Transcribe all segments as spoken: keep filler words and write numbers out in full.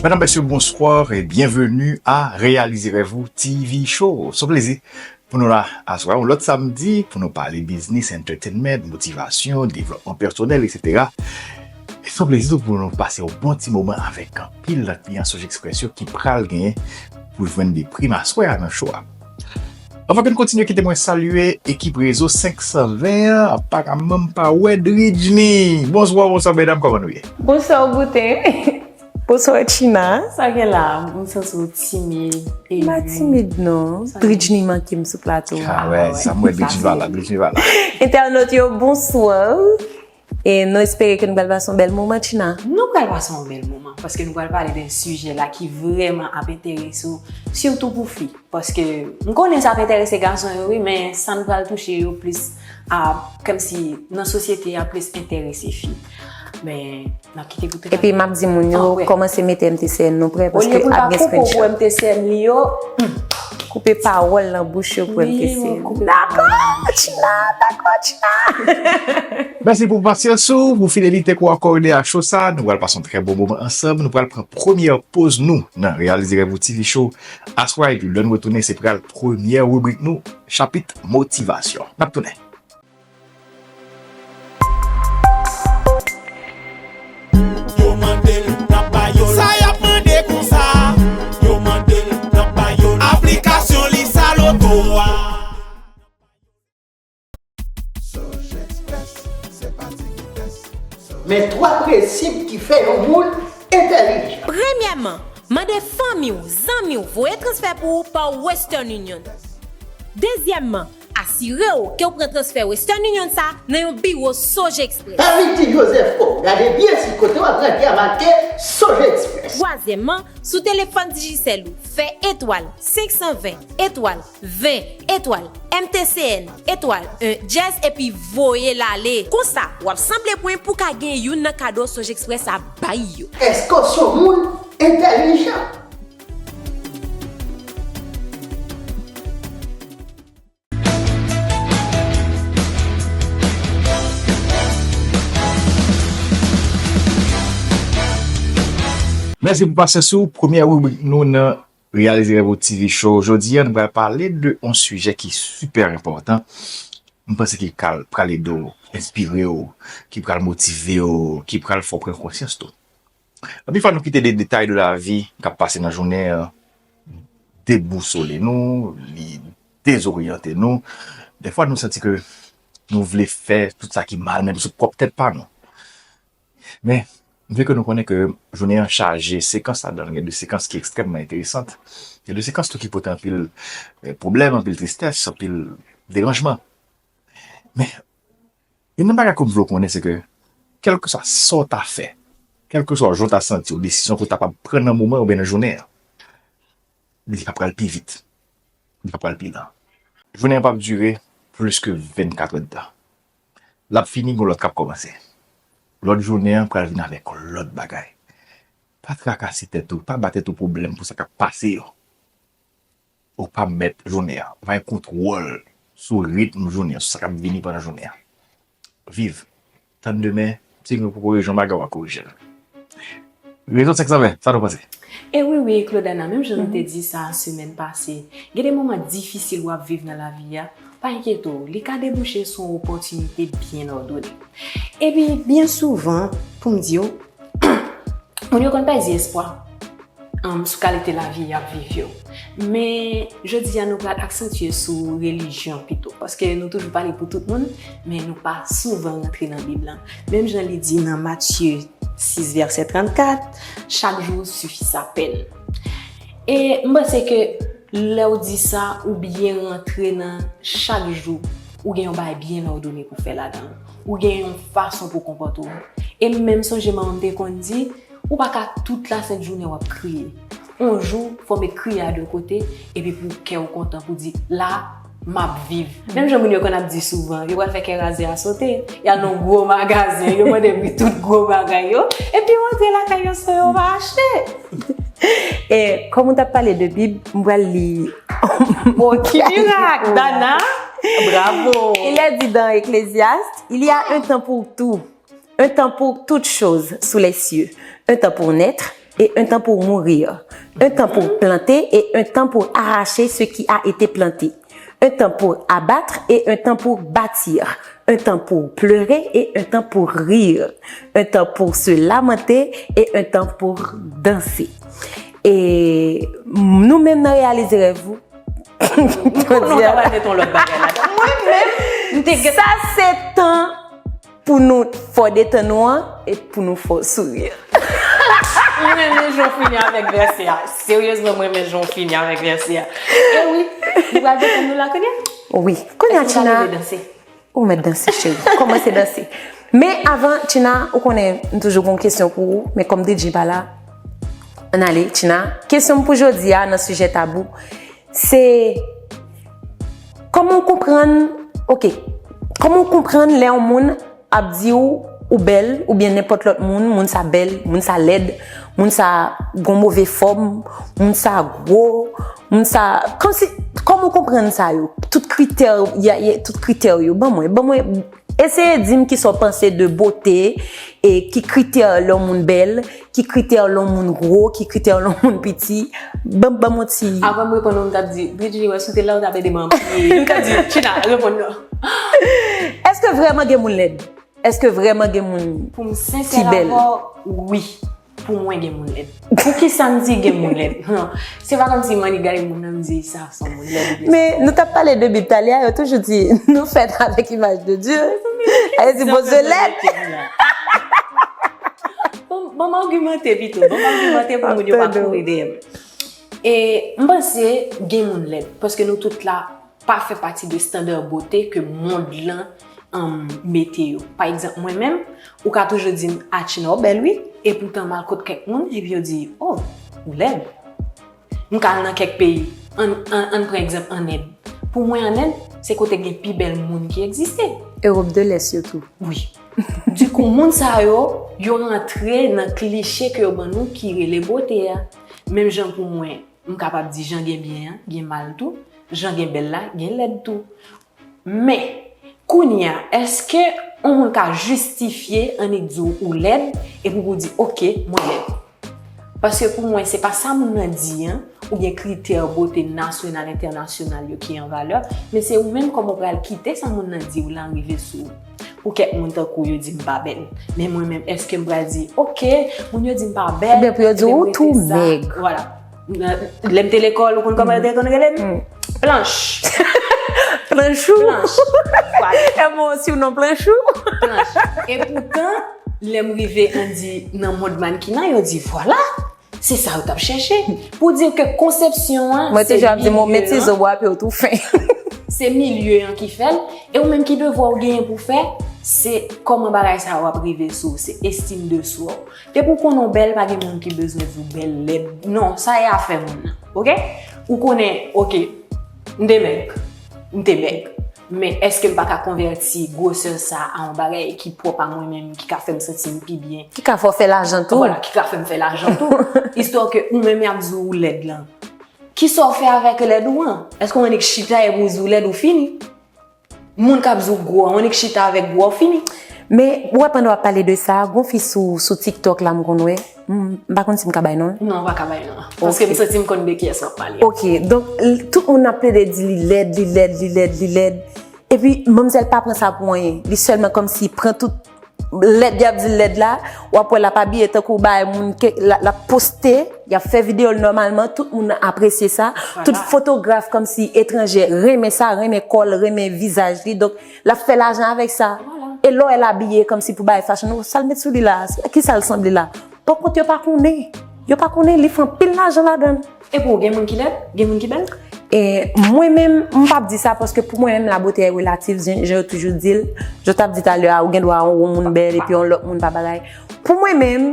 Mesdames, Messieurs, bonsoir et bienvenue à Réalisez Rêve Ou T V Show. Se yon plezi pou nou la aswè, yon lòt samdi, pou nou pale biznis, entertainment, motivasyon, devlopman pèsonèl, etsetera. E se yon plezi tou pou nou pase yon bon ti moman avèk anpil nan kliyan Sogeexpress yo ki pral genyen pou jwenn de prim aswè a nan show a. Anvan ke n kontinye, kite mwen salye ekip Rezo senk san ven an. Aparamman, m pa wè Dridjny. Bonswa, bonswa, medam, kòman nou ye? Bonswa, Boutin. Bonswa, China. Sa gen la, m santi w timid. M pa timid, non. Dridjny manke m sou plato a. Ah, wè, sa m wè, Dridjny pa la, Dridjny pa la. Entènot yo, bonswa. E nou espere ke nou pral pase yon bèl moman, China. Nou pral pase yon bèl moman, paske nou pral pale de yon sijè la ki vrèman ap enterese w, sitou pou fi. Paske m konnen sa ap enterese gason yo, wi, men sa n pral touche yo plis a, kòmsi nan sosyete a plis enterese fi. Men, n ap kite pou tout. Epi m ap di moun yo, ah, wè, kòmanse mete M T C N nou prè, paske ap gen screenshot. Olye pou l pa koupe w pou M T C N li yo, hmm. Koupe pawòl nan bouch yo pou M T C N. Wi, koupe pawòl nan bouch yo. Dakò, China, dakò, China. Mèsi pou pasyans ou, pou fidelite ke w akòde a show sa. Nou pral pase yon trè bon moman ansanm. Nou pral pran premyè poz nou nan Réalisez Rêve Ou T V Show aswè, epi lè n retounen, se pral premyè ribrik nou, chapit motivasyon. N ap tounen. Yo mande l, n ap ba yo l. Sa y ap mande konsa? Yo mande l, n ap ba yo l. Aplikasyon li sa loto a. Sogeexpress, se pa ti vitès. Men twa prensip ki fè yon moun entèlijan. Premyèman, mande fanmi w, zanmi w voye transfè pou ou pa Western Union. Dezyèmman, asire w ke w pran transfè Western Union sa nan yon biwo Sogeexpress. Pa vin di Joseph O, gade byen si kote w ap rete a make Sogeexpress. Twazyèmman, sou telefòn Digicel ou, fè etwal senk san ven etwal ven etwal M T C N etwal en dyèz epi voye l ale. Konsa, w ap sanble pwen pou w ka gen youn nan kado Sogeexpress ap bay yo. Èske w se yon moun entèlijan? Mèsi pou pasyans ou. Premyè ribrik nou nan Réalisez Rêve Ou T V Show. Jodi a, nou pral pale de yon sijè ki sipè enpòtan. M panse ki kal pral ede w, enspire w, ki pral motive w, ki pral fè w pran konsyans tou. Anpil fwa, nou kite de detay de lavi k ap pase nan jounen an debousole nou, li dezoryante nou. Dèfwa, nou santi ke nou vle fè tout sa ki mal, menm sou pwòp tèt pa nou. Men, m vle ke nou konnen ke jounen an chaje, sekans ladan l gen de sekans ki ekstrèmman enteresan. Gen de sekans tou ki pote anpil, eh, pwoblèm, anpil tristès, anpil deranjman. Men, youn nan bagay ke m vle w konnen, se ke, kèlkeswa sa w ta fè, kèlkeswa jan w ta santi w, desizyon ke w ta pral pran nan moman oubyen nan jounen an, li pa pral pi vit. Li pa pral pi lan. Jounen an p ap dire plis ke vennkat èdtan. L ap fini, gen lòt k ap kòmanse. Lòt jounen an pral vin avèk lòt bagay. Pa trakase tèt ou, pa ba tèt ou pwoblèm pou sa k ap pase yo. Ou pa mèt jounen an. Ou pa gen kontwòl sou ritm jounen an, sou sa k ap vini pandan jounen an. Viv, tann demen, si gen pou korije yon bagay, w a korije l. Rezo senk san ven, sa nou panse? E wi, wi, Claudana, menm jan nou te di sa semèn pase, gen de moman difisil w ap viv nan lavi a, pa enkyete w, li ka debouche sou yon opòtinite byen òdone. Epi, byen souvan, pou m di w, moun yo konn pèdi espwa, um, sou kalite lavi y ap viv yo. Men, jodi a, nou pral aksantye sou relijyon pito, paske nou toujou pale pou tout moun, men nou pa souvan rantre nan Bib lan. Menm jan li di nan Matye sis, vèsè trannkat, chak jou sifi sa pèn. E m panse ke lè w di sa, ou byen rantre nan chak jou, ou gen yon bagay byen òdone pou fè ladan l. Ou gen yon fason pou konpòte w. E m menm sonje manman m te konn di, ou pa ka tout lasent jounen w ap kriye. On jou, fò w met kriye a de kote, epi pou kè w kontan, pou di, la, m ap viv. Menm jan moun yo konn ap di souvan, yo pral fè kè raze a sote, y al nan yon gwo magazen, yo mande pri tout gwo bagay yo, epi yo rantre lakay yo san yo pa achte. E, kòm ou t ap pale de Bib, m pral li. Oh, ki mirak, Dana! Bravo! Il est dit dans Ecclésiaste, il y a un temps pour tout, un temps pour toutes choses sous les cieux, un temps pour naître, et un temps pour mourir, un temps pour planter et un temps pour arracher ce qui a été planté, un temps pour abattre et un temps pour bâtir, un temps pour pleurer et un temps pour rire, un temps pour se lamenter et un temps pour danser. E nou menm nan reyalize rèv ou. Pou nou ta mete yon lòt bagay la. Mwen menm, m te gen Sa se tan pou nou fò detann nou an e pou nou fò souri. Mwen renmen jan w fini avèk vèsè a. Seryezman, mwen renmen jan w fini avèk vèsè a. E wi, nou pral detann nou la kounye a? Wi. Kounye a, Èske nou Tina, pral danse? Ou mèt danse, cheri. Kòmanse danse. Men avan, Tina, ou konnen, m toujou gen yon kesyon pou ou, men kòm D J pa la, ann ale, Tina. Kesyon m pou jodi a nan sijè tabou, se kòman w konprann, ok, kòman w konprann lè yon moun ap di w ou bèl, oubyen nenpòt lòt moun, moun sa bèl, moun sa lèd, moun sa gon move fòm, moun sa gwo, moun sa, kòmsi, kòman w konprann sa yo? Tout kritè, y a, y a, tout kritè yo, ban mwen, ban mwen, eseye di m kisa w panse de bote, e ki kritè lè yon moun bèl, ki kritè lè yon moun gwo, ki kritè lè yon moun piti, ban, ban mwen ti. Avan m reponn ou, m t ap di, Bridget, wè, si w te la, ou t ap ede m anpil. M t ap di, Tina, reponn non. Èske vrèman gen moun lèd? Èske vrèman gen moun Pou m ki sensè bèl? Avè w, wi. Pou mwen gen moun lèd. Pou ki sa m di gen moun lèd? Non. Se pa kòmsi m annik gade moun nan m di sa se yon moun lèd oubyen Men nou t ap pale de Bib talè a, yo toujou di nou fèt avèk imaj de Dye. Sa vle di Bondye lèd. Bon, bon, m agimante pito. Bon, m agimante pou moun yo pa kouri dèyè m. E m panse gen moun lèd. Paske nou tout la pa fè pati de standard bote ke mond lan um, mete yo. Pa egzanp, mwen menm, ou ka toujou di m, "A, Tina, w bèl, wi." Epoutan, m al kot kèk moun, epi yo di, "Oh, ou lèd." M ka al nan kèk peyi. Ann, ann, ann pran egzanp ann End. Pou mwen, ann End, se kote gen pi bèl moun ki egziste. Ewòp de Lès yo tou. Wi. Dikou, moun sa yo, yo rantre nan kliche ke yo ban nou ki rele bote a. Menm jan pou mwen, m kapab di jan gen byen an, gen mal tou, jan gen bèl la, gen lèd tou. Men, kounye a, èske yon moun ka jistifye annik di w ou lèd epi pou w di, "Ok, mwen lèd"? Paske pou mwen, se pa sa moun nan di an, oubyen kritè bote nasyonal, entènasyonal yo ki an valè, men se ou menm kòman w pral kite sa moun nan di w lan rive sou ou. Pou kèk moun tankou yo di m pa bèl. Men mwen menm, èske m pral di, "Ok, moun yo di m pa bèl." Oubyen pou yo di w ou tou mèg. Vwala. Lè m te lekòl, ou konn kòman yo te konn rele m? Planch. Planchou. Planch. Vwala. E mwen osi, ou non Planchou. Planch. Epoutan, lè m rive ann di nan mond mannequinat, yo di, "Vwala, se sa yo t ap chèche." Pou di ke konsepsyon an, Mwen toujou ap di, "Mwen metize w, w ap yo tou fen." Se milye an ki fè l, e ou menm ki devwa ou genyen pou fè, se kòman bagay sa yo ap rive sou ou, se estim de swa w. Depi w konnen w bèl, pa gen moun ki bezwen di w bèl, lèd. Non, sa e afè moun nan, ok? Ou konnen, ok, m te mèg, m te mèg. Men èske m pa ka konvèti gwosè sa a yon bagay ki pwòp a mwen menm, ki ka fè m santi m pi byen? Ki ka fè w fè lajan tou. Vwala, ki ka fè m fè lajan tou. Istwa ke ou menm y ap di w ou lèd lan. Kisa w fè avèk lèd ou an? Èske w annik chita epi w di w lèd ou fini? Moun k ap di w gwo an, w annik chita avèk gwo an, w fini? Men, ou wè, pandan w ap pale de sa, gon fi sou, sou TikTok la m konn wè. M m pa konn si m ka bay non l. Non, w pa ka bay non. Paske m santi m konn de kiyès w ap pale. Ok, donk, l- tout moun ap plede di li lèd, li lèd, li lèd, li lèd. Epi, manmzèl pa pran sa pou anyen. Li sèlman kòmsi pran tout lèd y ap di l lèd la, w ap wè l ap abiye tankou bagay moun ke l ap poste, y ap fè videyo l nòmalman, tout moun apresye sa, tout fotograf kòmsi etranjè renmen sa, renmen kò l, renmen vizaj li, donk l ap fè lajan avèk sa. E lè w wè l abiye kòmsi pou bagay fashion, sa l met sou li la, kisa l sanble la? Pankont yo pa konnen, yo pa konnen, li fè anpil lajan ladan l. E pou ou, gen moun ki lèd? Gen moun ki bèl? E mwen menm, m p ap di sa paske pou mwen menm, la beauté est relative, jan jan yo toujou di l. Jan w t ap di talè a, ou gen dwa wè yon moun bèl epi yon lòt moun pa bagay. Pou mwen menm,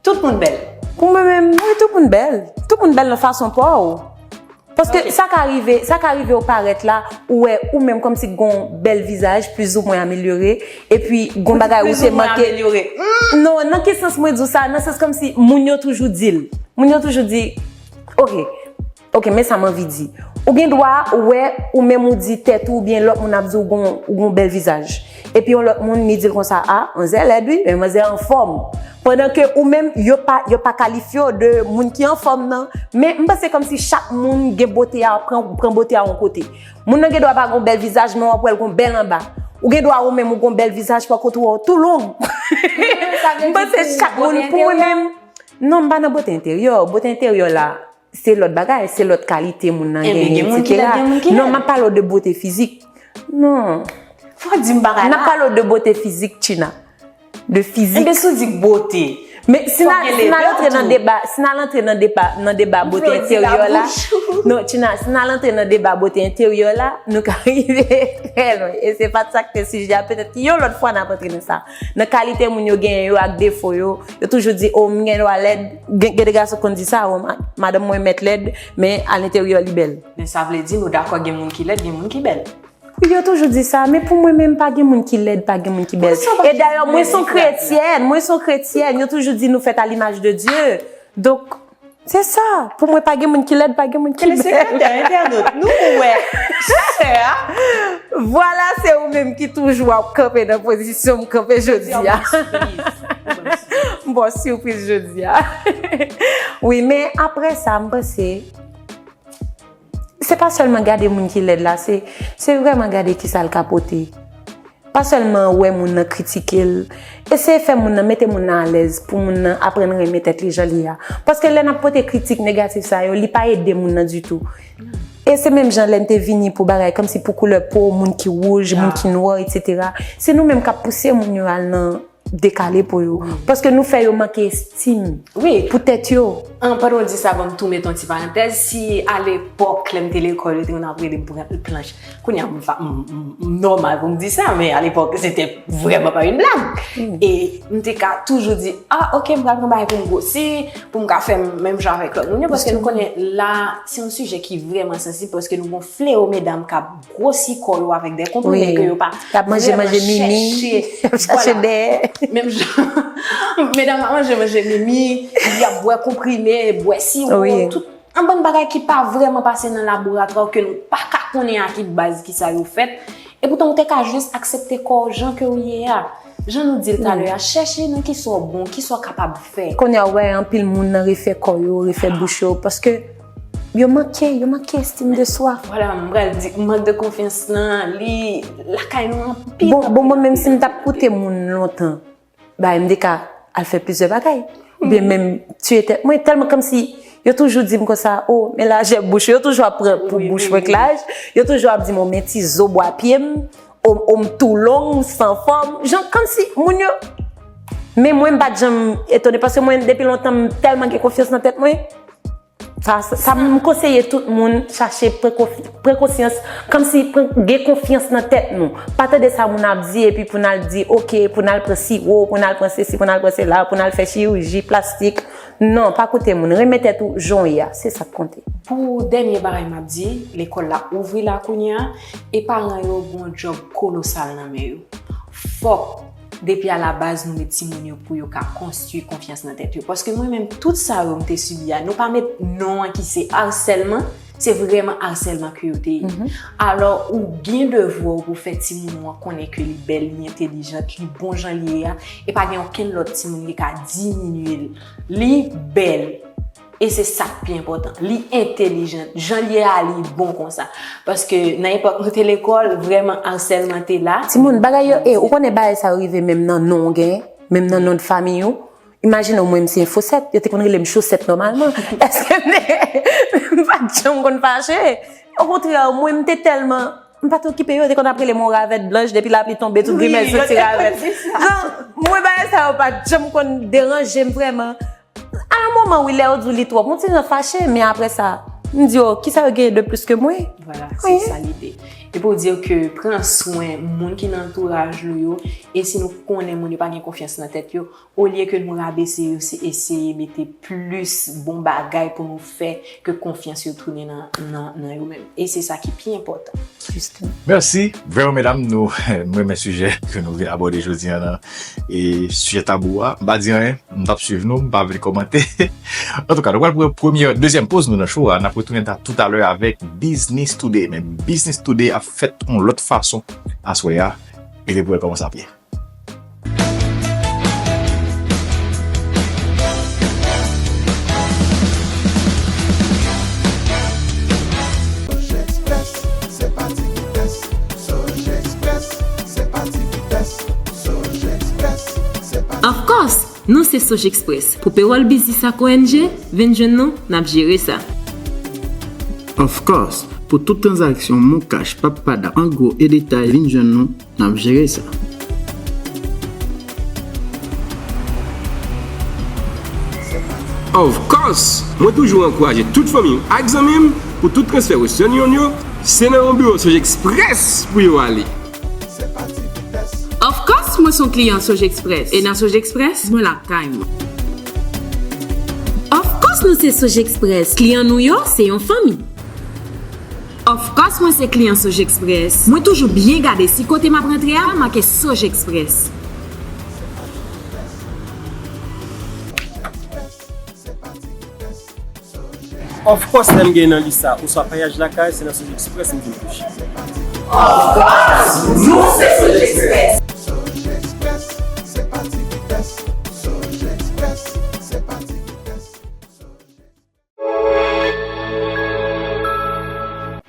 Tout moun bèl. Pou mwen menm, wi, tout moun bèl. Tout moun bèl nan fason pa w. Paske sa ka rive, sa ka rive w parèt la, ou wè ou menm kòmsi gon bèl vizaj, plizoumwen amelyore, epi gon bagay ou te manke. Non, nan ki sans mwen di w sa? Nan sans kòmsi moun yo toujou di l. Moun yo toujou di, ok, ok, men sa m anvi di. Ou gen dwa wè ou menm ou di tèt ou oubyen lòt moun ap di w gon, ou gon bèl vizaj. Epi yon lòt moun li di l konsa, a, manzè lèd wi, men manzè anfòm. Pandan ke ou menm, yo pa, yo pa kalifye w de moun ki anfòm nan. Men m panse kòmsi chak moun gen bote a, pran, pran bote a yon kote. Moun nan gen dwa pa gen yon bèl vizaj, men w ap wè l gen yon bèl anba. Ou gen dwa ou menm ou gen yon bèl vizaj, pa kont ou wè w tou long. M panse chak moun, pou mwen menm, non, m pa nan bote enteryè. Bote enteryè la, se lòt bagay, se lòt kalite moun nan genyen, etsetera. Non, m ap pale w de bote fizik. Non. Fò di m bagay la. N ap pale w de bote fizik, China. De fizik. Enben, si w di bote, men si n al, si n al antre nan deba, si n al antre nan deba, nan deba bote enteryè la, non, China, si n al antre nan deba bote enteryè la, nou ka rive trè lwen. E se pa t sa k te sijè a, petèt yon lòt fwa n ap antre nan sa. Nan kalite moun yo genyen yo ak defo yo, yo toujou di, o, m gen dwa lèd. Gen, gen de gason k konn di sa, o, ma-, madanm mwen mèt lèd, men alenteryè li bèl. Men sa vle di nou dakò gen moun ki lèd, gen moun ki bèl. Yo toujou di sa, men pou mwen menm, pa gen moun ki lèd, pa gen moun ki bèl. E dayè, mwen se yon kretyèn, mwen se yon kretyèn, yo toujou di nou fèt a limaj de Dye. Donk, se sa, pou mwen, pa gen moun ki lèd, pa gen moun ki bèl. Telespectateurs, internautes, nou wè, sè a. Vwala, se ou menm ki toujou ap kanpe nan pozisyon m kanpe jodi a. M ba w sipriz jodi a. Wi, men apre sa, m panse, se pa sèlman gade moun ki lèd la, se, se vrèman gade kisa l ka pote. Pa sèlman wè moun nan kritike l. Eseye fè moun nan, mete moun nan alèz pou moun nan aprann renmen tèt li jan li ye a. Paske lè n ap pote kritik negatif sa yo, li pa ede moun nan ditou. E se menm jan lè n te vini pou bagay kòmsi pou koulè po, moun ki wouj, moun ki nwa, etsetera. Se nou menm k ap pouse moun yo al nan dekale po yo. Paske nou fè yo manke estim pou tèt yo. An, pandan w di sa, ban m tou mete yon ti parantèz. Si alepòk, lè m te lekòl, yo te konn ap rele m pran planch. Kounye a, m, m, m, m nòmal pou m di sa, men alepòk, se te vrèman pa yon blag. E m te ka toujou di, a, oke, m pral pran bagay pou m gwosi, pou m ka fè menm jan avèk lòt moun yo, paske nou konnen la, se yon sijè ki vrèman sansib, paske nou gon fleyo medam k ap gwosi kò yo avèk de konprime ke yo pa vrèman chèche. Y ap manje, manje mimi, y ap chache dèyè. Menm jan, medam ap manje, manje mimi, y ap bwè konprime, bwè siwo, tout yon bann bagay ki pa vrèman pase nan laboratwa, ke nou pa ka konnen a ki baz kisa yo fèt. Epoutan, ou te ka jis aksepte kò w jan ke w ye a. Jan nou di l talè a, chèche nan kisa w bon, kisa w kapab fè. Kounye a, w wè anpil moun nan refè kò yo, refè bouch yo, paske yo manke, yo manke estime de soi. Vwala, m pral di, mank de konfyans lan, li lakay nou anpil. Bon, bon, mwen menm si m t ap koute moun lontan, bay, m te ka al fè plizyè bagay. Oubyen menm tiye tèt mwen, tèlman kòmsi yo toujou di m konsa, o, men lajè bouch, yo toujou ap pran pou bouch mwen k laj, yo toujou ap di m, o, men ti zo bwa pye m, o, o, m tou long, m san fòm, jan kòmsi moun yo, men mwen m pa t janm etone, paske mwen depi lontan m tèlman gen konfyans nan tèt mwen. Sa, sa, m konseye tout moun chache pran konfi-, pran konsyans, kòmsi pran, gen konfyans nan tèt nou. Pa tande sa moun ap di epi pou n al di, oke, pou n al pran siwo, pou n al pran sesi, pou n al pran sela, pou n al fè chiriji plastik. Non, pa koute moun. Renmen tèt ou jan w ye a. Se sa k konte. Pou dènye bagay m ap di, lekòl la ouvri la kounye a, e paran yo gen yon djòb kolosal nan men yo. Fòk depi alabaz nou met timoun yo pou yo ka konstwi konfyans nan tèt yo. Paske mwen menm, tout sa yo m te sibi a, nou pa met non an ki se asèlman, se vrèman asèlman ke yo te ye. Alò, ou gen devwa w pou fè timoun ou an konnen ke li bèl, li entelijant, li bon jan li ye a, e pa gen okenn lòt timoun ki ka diminye l. Li bèl. E se sa k pi enpòtan. Li entelijant. Jan l ye a, li bon konsa. Paske nan epòk nou te lekòl, vrèman, asèlman te la. Timoun, bagay yo, e, ou konnen bagay sa yo rive menm nan non w genyen, menm nan non de famiy ou. Imajine w, mwen, m se Fosèt, yo te konn rele m Chosèt nòmalman. Èske m te, m pa t janm konn fache. Okontrè, mwen, m te tèlman, m pa t okipe yo, yo te konn ap rele m yon ravèt blanch, depi lapli tonbe, tout grimèl soti ravèt. Donk, mwen, bagay sa yo pa t janm konn deranje m vrèman. A yon moman, wi, lè yo di w li twòp, yon ti jan fache, men apre sa, m di, o, kisa yo genyen de plis ke mwen? Vwala, se sa lide. E pou w di ke pran swen moun ki nan antouraj nou yo, e si nou konnen moun yo pa gen konfyans nan tèt yo, olye ke nou rabese yo, se eseye mete plis bon bagay pou nou fè ke konfyans yo tounen nan, nan, nan yo menm. E se sa ki pi enpòtan. Jistèman. Mèsi. Vrèman, medam, nou, m renmen sijè ke nou vin abòde jodi a nan, e sijè tabou a. M pa di anyen. M t ap swiv nou, m pa vle kòmante. Antouka, nou pral pran premyè, dezyèm poz nou nan show a. N ap retounen ta-, toutalè avèk Business Today. Men Business Today ap fèt yon lòt fason aswè a. Rete pou wè kòman sa ap ye. Of course, nou se Sojexpress. Pou pewòl biznis ak O N G, vin jwenn nou, n ap jere sa. Of course, pou tout tranzaksyon Moncash, PapPaDa, an gwo e detay, vin jwenn nou, n ap jere sa. Of course, mwen toujou ankouraje tout fanmi m ak zanmi m pou tout transfè Western Union yo, se nan yon biwo Sojexpress pou yo ale. Of course, mwen se yon kliyan Sojexpress. E nan Sojexpress, mwen lakay mwen. Of course, nou se Sojexpress. Kliyan nou yo, se yon fanmi. Of course, mwen se kliyan Sojexpress. Mwen toujou byen gade si kote m ap rantre a make Sojexpress. Of course, lè m gen nan lis sa, oswa payaj lakay, se nan Sojexpress m vin touche. Of course, nou se Sojexpress.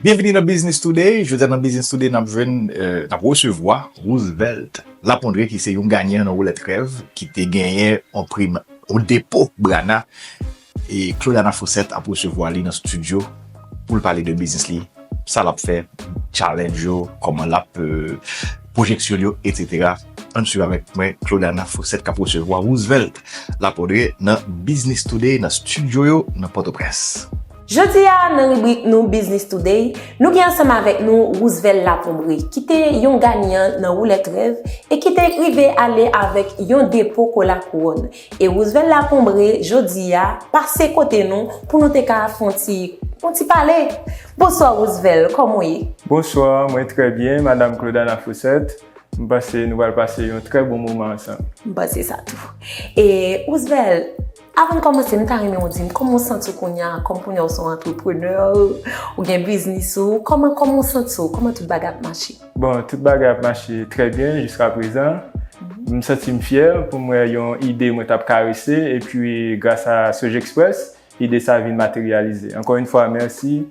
Byenvini nan Business Today. Jodi a nan Business Today, n ap jwenn, euh, n ap resevwa Roosevelt Lapondre, ki se yon ganyan nan Woulèt Rèv, ki te genyen yon prim, yon depo Brana. E Claudana Fosset ap resevwa li nan studio pou l pale de biznis li, sa l ap fè, challenge yo, kòman l ap, euh, pwojeksyon l yo, etsetera. Ann swiv avèk mwen Claudana Fosset k ap resevwa Roosevelt Lapondre nan Business Today, nan studio yo, nan Pòtoprens. Jodi a, nan ribrik nou Business Today, nou gen ansanm avèk nou Roosevelt Lapondre, ki te yon ganyan nan Woulèt Rèv e ki te rive ale avèk yon depo Kola Kouwòn. E Roosevelt Lapondre, jodi a, pase kote nou pou nou te ka fè yon ti, yon ti pale. Bonswa Roosevelt, kòman w ye? Bonswa, mwen trè byen, Madam Claudana Fosset. M panse nou pral pase yon trè bon moman ansanm. M panse sa tou. E Roosevelt, avan n kòmanse, m ta renmen w di m kòman w santi w kounye a, kòm kounye a w se yon antreprenè, ou gen biznis ou, kòman, kòman w santi w, kòman tout bagay ap mache? Bon, tout bagay ap mache trè byen jiska prezan. M santi m fyè pou m wè yon ide mwen t ap karese, epi gras a Sojexpress, ide sa vin materyalize. Ankò yon fwa, mèsi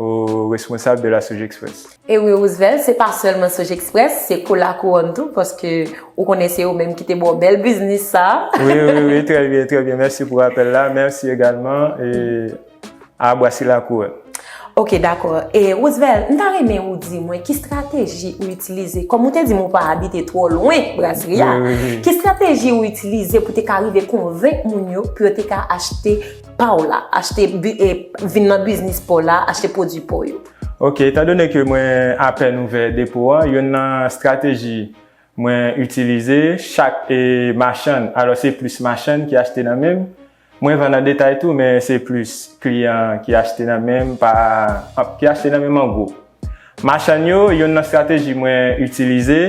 aux responsables de la Sojexpress. E wi Roosevelt, se pa sèlman Sojexpress, se Kola Kouwòn tou, paske ou konnen se yo menm ki te ba w bèl biznis sa. Wi, wi, wi, trè byen, trè byen. Mèsi pou rapèl la. Mèsi egalman e a Brasserie La Couronne. Ok, dakò. E Roosevelt, m ta renmen ou di mwen ki estrateji ou itilize, kòm ou te di m ou pa abite twò lwen brasri a, ki estrateji ou itilize pou te ka rive konvenk moun yo pou yo te ka achte pa w la, achte, vin nan biznis pa w la, achte pwodui pa w yo. Ok, etandone ke mwen apèn ouvè depo an, youn nan estrateji mwen itilize, chak machann, alò se plis machann ki achte nan men m, mwen vann an detay tou, men se plis kliyan ki achte nan men m, pa, ki achte nan men m an gwo. Machann yo, youn nan estrateji mwen itilize,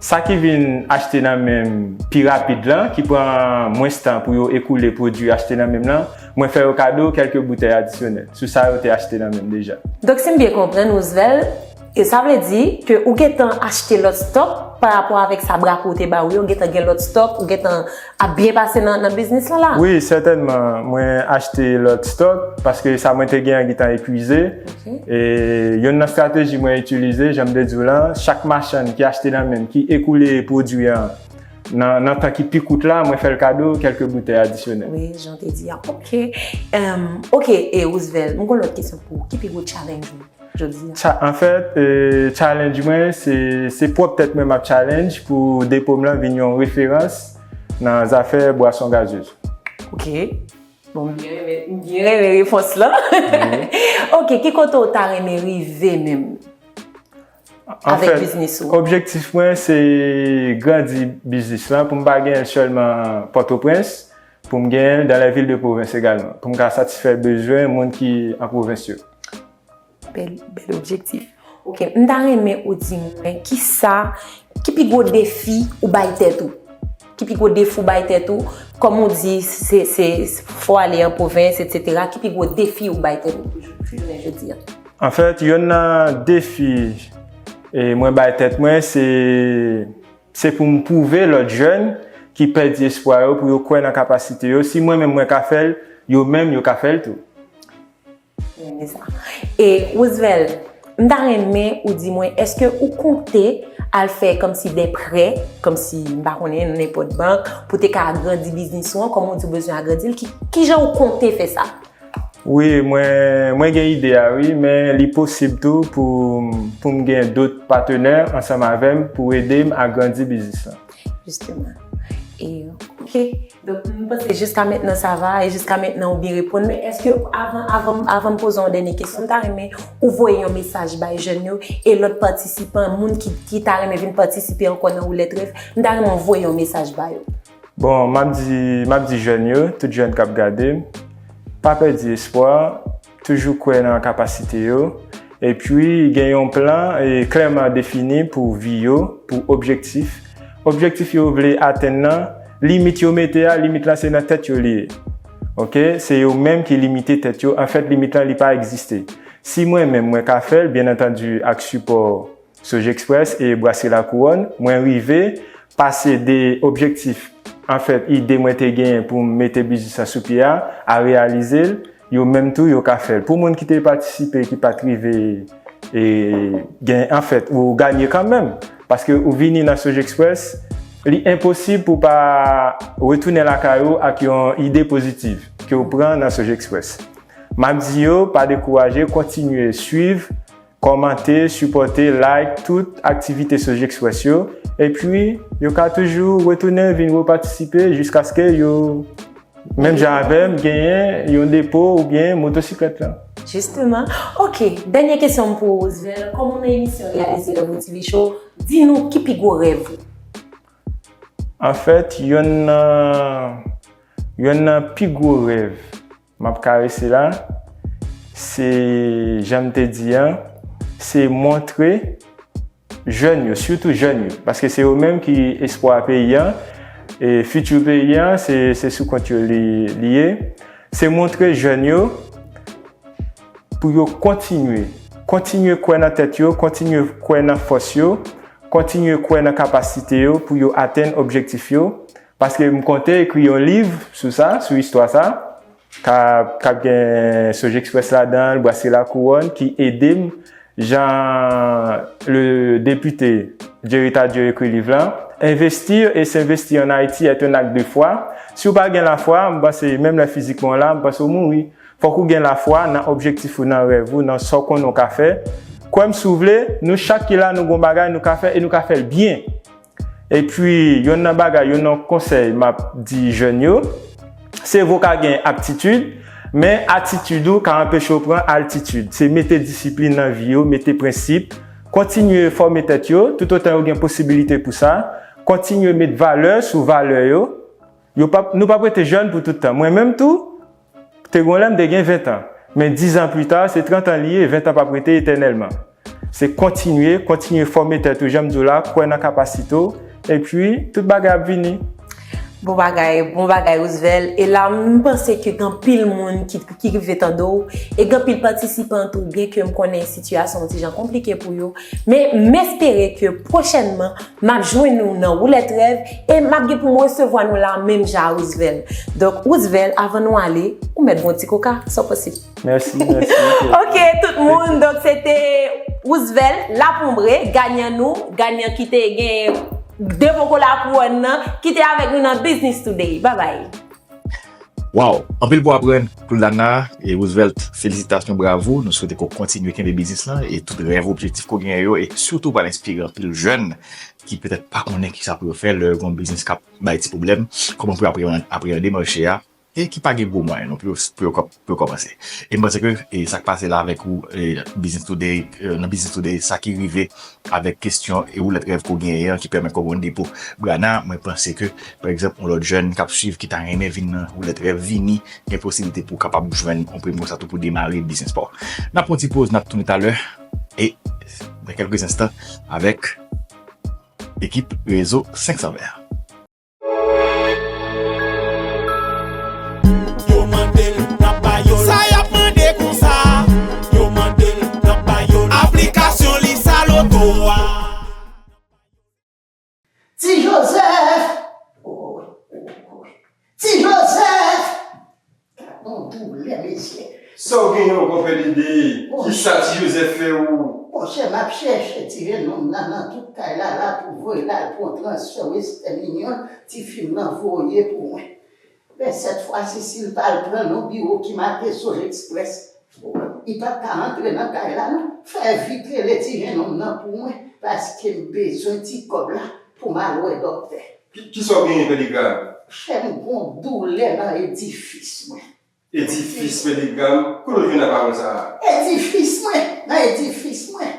sa ki vin achte nan men m pi rapid lan, ki pran mwens tan pou yo ekoule pwodui achte nan men m lan, mwen fè yo kado kèlke boutèy adisyonèl sou sa yo te achte nan men m deja. Donk, si m byen konprann, Roosevelt, e sa vle di ke ou gentan achte lòt stòk pa rapò avèk sa Brako te ba ou yo, ou gentan gen lòt stòk, ou gentan ap byen pase nan, nan biznis lan la? Wi, sètènman, mwen achte lòt stòk paske sa mwen te gen an gentan epuize. E youn nan estrateji mwen itilize, jan m te di w lan, chak machann ki achte nan men m, ki ekoule pwodui an nan, nan tan ki pi kout la, mwen fè l kado kèlke boutèy adisyonèl. Wi, jan w te di a. Ok. Em, ok, e Roosevelt, mwen gen yon lòt kesyon pou ou. Ki pi gwo challenge ou? Jodi a? Cha, anfèt, e, challenge mwen, se, se pwòp tèt mwen m ap challenge pou depo m lan vin yon referans nan zafè bwason gazyez. Ok. Bon, m byen renmen, m byen renmen repons lan. Ok, ki kote w ta renmen rive menm avèk biznis ou? Anfèt, objektif mwen, se grandi biznis lan pou m pa genyen l sèlman Pòtoprens, pou m genyen l dans les villes de province egalman, pou m ka satisfè bezwen moun ki an pwovens yo. Bèl, bèl objektif. Ok, m ta renmen ou di mwen kisa, ki pi gwo defi ou bay tèt ou? Ki pi gwo defi ou bay tèt ou? Kòm ou di, se, se, fò w ale an pwovens, etsetera. Ki pi gwo defi ou bay tèt ou pou jou, pou jounen jodi a? Anfèt, yonn nan defi e, mwen bay tèt mwen, se, se pou m pwouve lòt jèn ki pèdi espwa yo, pou yo kwè nan kapasite yo. Si mwen menm mwen ka fè l, yo menm yo ka fè l tou. Mwen renmen sa. E Roosevelt, m ta renmen ou di mwen, èske ou konte al fè kòmsi de prè, kòmsi, m pa konnen, nan nenpòt bank, pou te ka agrandi biznis ou an, kòm ou di ou bezwen agrandi l, ki, ki jan ou konte fè sa? Wi, mwen, mwen gen ide a, wi, men li posib tou pou, pou m gen dòt patnè ansanm avè m pou ede m agrandi biznis lan. Jisteman. E, ok. Donk, m panse jiska mentnan sa va, e jiska mentnan ou byen reponn. Men èske avan, avan, avan m poze yon dènye kesyon, m ta renmen ou voye yon mesaj bay jèn yo e lòt patisipan, moun ki, ki ta renmen vin patisipe ankò nan Woulèt Rèv, m ta renmen w voye yon mesaj ba yo. Bon, m ap di, m ap di jèn yo, tout jèn k ap gade m, pa pèdi espwa, toujou kwè nan kapasite yo, epi gen yon plan e klèman defini pou vi yo, pou objektif. Objektif yo vle atenn nan, limit yo mete a, limit lan se nan tèt yo li ye. Ok? Se yo menm ki limite tèt yo. Anfèt, limit lan li pa egziste. Si mwen menm mwen ka fè l, byen antandi ak sipò Sojexpress e Brasserie La Couronne, mwen rive pase de objektif, anfèt, ide mwen te genyen pou m mete biznis la sou pye a, a reyalize l, yo menm tou, yo ka fè l. Pou moun ki te patisipe, ki pa t rive e, gen, anfèt, ou ganye kanmenm. Paske ou vini nan Sojexpress, li enposib pou w pa retounen lakay ou ak yon ide pozitiv ke w pran nan Sojexpress. M ap di yo, pa dekouraje, kontinye swiv, kòmante, sipòte, like tout aktivite Sojexpress yo. Epi, yo ka toujou retounen vin repatisipe jiskaske yo, menm jan avè m, genyen yon depo oubyen motosiklèt lan. Jisteman. Ok, dènye kesyon m pou ou, Roosevelt. Kòm ou nan emisyon Reyalize Rèv ou T V Show, di nou ki pi gwo rèv ou? Anfèt, yonn nan, yonn nan pi gwo rèv m ap karese la, se, jan m te di an, se montre jèn yo, sitou jèn yo, paske se yo menm ki espwa peyi an, e fiti peyi an, se, se sou kont yo li, li ye. Se montre jèn yo pou yo kontinye, kontinye kwè nan tèt yo, kontinye kwè nan fòs yo, kontinye kwè nan kapasite yo pou yo atenn objektif yo. Paske m konte ekri yon liv sou sa, sou istwa sa, k ap, k ap gen Sojexpress ladan l, Brasserie La Couronne, ki ede m, jan le député Jerry Tardieu ekri liv lan, Investir et s'investir en Haïti est un acte de foi. Si w pa gen lafwa, m panse, menm lè fizikman w la, m panse w mouri. Fòk ou gen lafwa nan objektif ou, nan rèv ou, nan sa w konnen w ka fè. Kwè m si w vle, nou chak ki la, nou gon bagay nou ka fè e nou ka fè l byen. Epi, yonn nan bagay, yonn nan konsèy m ap di jèn yo, se vre w ka gen aptitid, men atitid ou ka anpeche w pran altitid. Se mete disiplin nan vi yo, mete prensip, kontinye fòme tèt yo, toutotan yo gen posibilite pou sa, kontinye met valè sou valè yo. Yo p ap, nou p ap rete jèn pou tout tan. Mwen menm tou, te gon lè m te gen ven tan. Men diz an pita, se trant an li ye, ven tan p ap rete etènèlman. Se kontinye, kontinye fòme tèt ou, jan m di w la, kwè nan kapasite w, epi tout bagay ap vini. Bon bagay, bon bagay, Roosevelt. E la, m panse ke gen anpil moun ki, ki rive tande w, e gen anpil patisipan tou, byen ke m konnen sitiyasyon an ti jan konplike pou yo. Men m espere ke pwochènman, m ap jwenn nou nan Woulèt Rèv e m ap gen pou m resevwa nou la menm jan a Roosevelt. Donk, Roosevelt, avan nou ale, ou mèt bon ti koka, sa w panse? Mèsi, mèsi. Ok, tout moun, donk se te Roosevelt Laponbre, ganyan nou, ganyan ki te gen depo kola kouwòn nan, ki te avèk nou nan Business Today. Bye bye. Wow, anpil pou aprann, Cloudana e Roosevelt, felisitasyon, bravo. Nou swete ke w kontinye kenbe biznis lan e tout rèv, objektif ke w genyen yo, e sitou pral enspire anpil jèn ki petèt pa konnen kisa pou yo fè lè yo gen yon biznis k ap bay ti pwoblèm, kòman pou yo apreyan-, apreyande mache a, e ki pa gen gwo mwayen non plis pou yo, pou yo kò-, pou yo kòmanse. E m panse ke, e sa k pase la avèk ou, e, Business Today, e, nan Business Today, sa ki rive avèk kesyon e woulèt rèv ke w genyen an ki pèmèt ke w gen yon depo. Brana, mwen panse ke, pa egzanp, yon lòt jèn k ap swiv, ki ta renmen vin nan woulèt rèv, vini, gen posiblite pou w kapab jwenn yon premye konsa tou pou demare biznis pa w. N ap pran yon ti poz, n ap tounen talè, e nan kèlke enstan avèk ekip Rezo senk san vè. Yo mande l, n ap ba yo l. Sa y ap mande konsa? Yo mande l, n ap ba yo l. Aplikasyon li sa loto a. Ti Jozèf! Ti Jozèf! Bon, doulè, mesye. Sa w genyen ankò, Pè Dede? Kisa Ti Jozèf fè ou? Monchè, m ap chèche ti jennonm nan nan tout kay la la pou voye l al pran transfè Western Union, tifi m nan voye pou mwen. Men sèt fwa si, si l pa al pran nan biwo ki make Soj Express, li p ap ka antre nan kay la non. Fè vit rele ti jennonm nan pou mwen, paske m bezwen ti kòb la pou m al wè dòktè. Ki, ki sa w genyen, Pè Legrand? Chè, m gon doulè nan edifis mwen. Edifis, Pè Legrand? Kote w jwenn pawòl sa a? Edifis mwen, nan edifis mwen.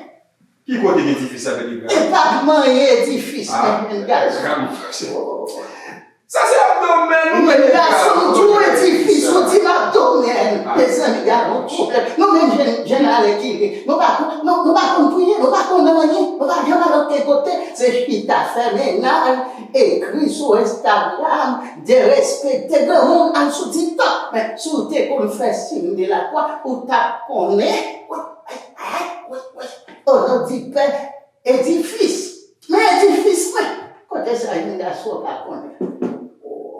Ki kote k edifis sa, Pè Legrand? E pa t manyen edifis mwen, jèn gason. Sa se abdomèn ou, Pè Legrand. Jèn gason, ou di w edifis, ou di m abdomèn. Mezanmi, gade yon pwoblèm. Nou menm jèn, jèn alèkile, nou pa konn, nou, nou pa konn priye, nou pa konn anyen, nou pa janm al okenn kote. Se chita, fè mennaj, ekri sou Instagram, derespekte granmoun, al sou TikTok. Men si w te konn fè siy de lakwa, ou t ap konnen. Wi, wi, wi, wi. O non di Pè, edifis. Men edifis mwen. Kote sa jèn gason pa konnen?